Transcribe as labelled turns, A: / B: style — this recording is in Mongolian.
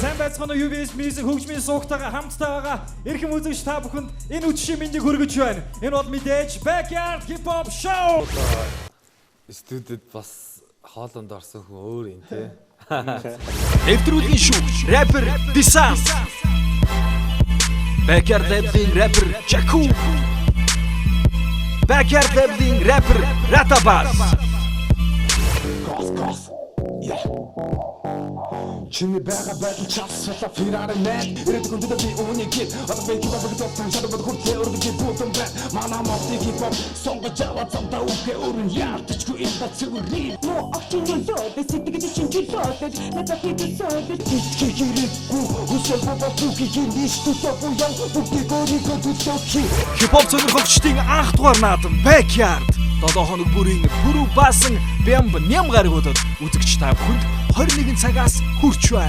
A: Сайн байцгаана уу, UBS Music хөгжмийн суугтайгаа хамтдаа байгаа эрхэм үзэгч та бүхэнд энэ үдшийн мэндийг хүргэж байна. Энэ бол мэдээж Backyard Hip Hop Show.
B: Студид бас хоолонд орсон хүн өөр юм те.
A: Нэвтрүүлгийн шүүгч рэпер Disan. Backyard Label-ийн рэпер Jakku. Backyard Label-ийн рэпер Ratabas.
C: Гос гос. Yeah. Чиний байгаа байдал час шалаа Ferrari man. Ирээдүйн хүндэд би үүнийг хэл. Одоо би хип хоп топсан шал бод хүртлээ өргөж бүтэн байна. Манай Монголын хип хоп сонгож аваад замдаа үхэ өрн яалтчгүй энэ ба цэвэр.
D: Муу огчин нөлөөд сэтгэл чинь чөлөөд надад хийдсөөд
C: Итгэх хэрэггүй хүсэл бол бүхийг нийт төлөө буян бүгдийг өөрийгөө төлөө хий.
A: Хип-хоп сонирхогчдын анх дугаар наадам Backyard 7 хоног бүрийн Пүрэв баасан Бямб Ням гаригуудад үзэгч та бүхэнд 21 цагаас хүрч байна.